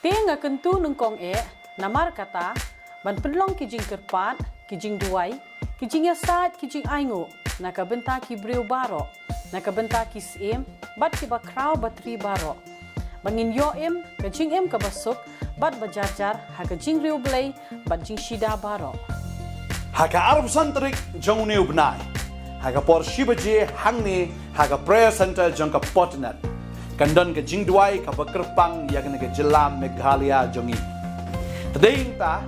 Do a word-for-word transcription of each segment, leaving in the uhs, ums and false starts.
Te nga kyntu nyngkong eh, namar kata, ban pynlong ki jingkyrpad, ki jingduwai, ki jingïasaid, ki jingainguh, na ka bynta ki briew baroh, na ka bynta ki syiem, bad ki bakhraw batri baroh. Ba ngin ïoh im, ka jingim kaba suk, bad ba jarjar, ha ka jingriewblei, bad jingshida baroh. Ha ka arphew san tarik jong une u bnai, ha ka por shi baje hangne, ha ka prayer center jong ka Potternet, kan don ka jingduwai kaba kyrpang ïa kane ka jylla Meghalaya jong ngi. Te dei nangta,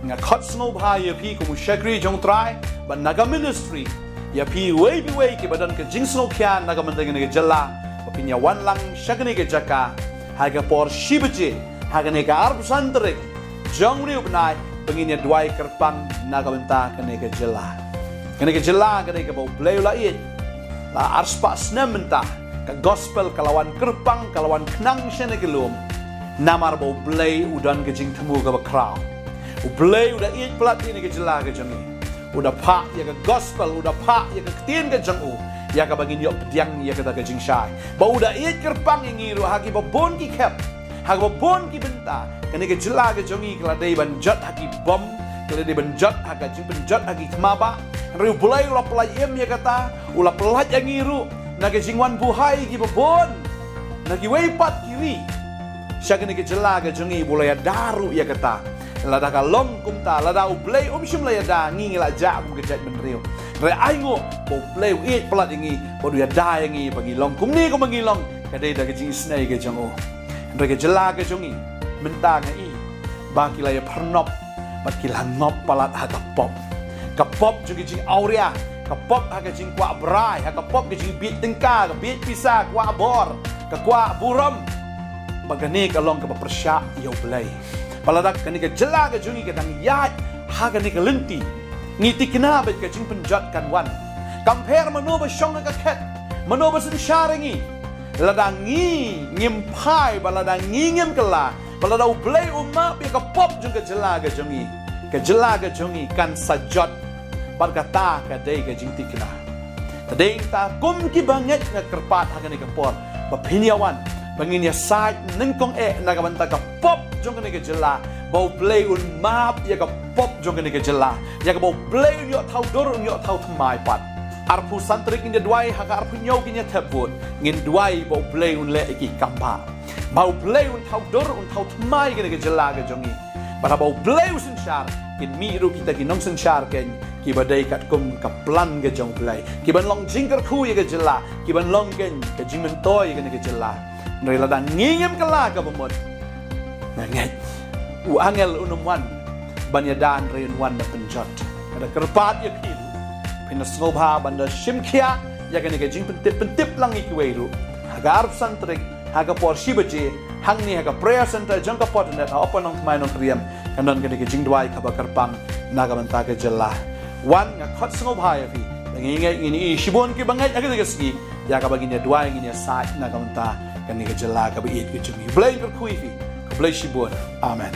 nga khot sngewbha ïa phi kum u shakri jong u Trai, bad na ka ministry, ïa phi iwei pa iwei kiba don ka jingsngewkhia na ka bynta kane ka jylla, ba phin ïawan lang sha kane ka jaka, ha ka por shi baje, ha kane ka arphew san tarik jong une u bnai, ba ngin ïaduwai kyrpang na ka bynta kane ka jylla. Kane ka jylla ka dei kaba u Blei u la ïeit. La arspah snem mynta, ka gospel ka la wan kyrpang, ka la wan khnang sha kane ka lum. Namar ba u Blei u don ka jingthmu kaba khraw. U Blei u da ïeit palat ïa kane ka jylla ka jong ngi. U da phah ïa ka gospel, u da phah ïa ka ktien ka jong u, ïa kaba ngin ïoh pdiang ïa kata ka jingshai. Ba u da ïeit kyrpang ïa ngi ruh ha kiba bun ki khep, ha kiba bun ki bynta. Kane ka jylla ka jong ngi ka la dei ban jot ha ki bom, ka la dei ban jot ha ka jingpynjot ha ki thma bah. Hynrei u Blei u la pyllait im ïa kata, u la pyllait ïa ngi ruh na ka jingwan buhai kiba bun na kiwei pat ki ri sha kane ka jylla ka jong ngi, ba u la ïada ruh ïa kata. Lada ka long kumta, lada u Blei um shym la ïada, ngi ngi la jah kum ka jaitbynriew. Hynrei ainguh ba u Blei u ïeit palat ïa ngi, ba u ïada ïa ngi ba ngi long kumne kumba ngi long, ka dei da ka jingisynei ka jong u. Hynrei ka jylla ka jong ngi, mynta nga i ba ki la ïapyrnop bad ki la ngop palat ha ka pop. Ka pop jong ka jingawria, ka pop ha ka jingkwah brai, ha ka pop ka jingbieit tyngka, ka bieit pisa, kwah bor, ka kwah burom. Ba kane ka long kaba pyrshah ïa u Blei. Ba lada kane ka jylla ka jong ngi ka dang ïaid ha kane ka lynti, ngi thikna ba ka jingpynjot kan wan. Kam pher mano ba shong ha ka khet, mano ba synshar ïa ngi, lada ngi ngim phai, ba lada ngi ngim kylla, ba lada u Blei u map ïa ka pop jong ka jylla ka jong ngi, ka jylla ka jong ngi kan sa jot. Bad kata ka dei ka jingthikna. Te dei nangta kum kiba ngeit, nga kyrpad ha kane ka por ba phin ïawan, ba ngin ïasaid nyngkong eh na ka bynta ka pop jong kane ka jylla, ba u Blei un map ïa ka pop jong kane ka jylla, ïa kaba u Blei un ïoh thaw dur, un ïoh thaw thymmai pat. Arphew san tarik ngin ïaduwai, ha ka arphew hynñiew ngin ïa thep vote, ngin duwai ba u Blei un leh ïa ki kam bha, ba u Blei un thaw dur, un thaw thymmai kane ka jylla ka jong ngi. Bad haba u Blei u synshar, kin mih ruh kita ki nongsynshar kein, kiba dei katkum ka plan ka jong u Blei, kiban long jingkyrkhu ïa ka jylla, kiban long kein ka jingmyntoi ïa kane ka jylla. Hynrei lada ngi ngim kylla kaba mut, nga ngeit u angel un ym wan ban ïada, hynrei un wan ban pynjot. Nga da kyrpad ïa phi ruh, phin da sngewbha ban da shim khia ïa kane ka jingpyntip, pyntip lang ïa kiwei ruh. Ha ka arphew san tarik, ha ka por shi baje, hangne ha ka prayer center jong ka Potternet ha Upper Nongthymmai Nongriam, kan don kane ka jingduwai kaba kyrpang na ka bynta ka jylla. Wan, nga khot sngewbha ïa phi. Ba ngi ngeit, ngin i shibun kiba ngeit ha kane ka sngi, ïa kaba ngin ïaduwai, ngin ïasaid na ka bynta kane ka jylla kaba ïeit ka jong ngi. Blei un kyrkhu ïa phi. Khublei shibun. Amen.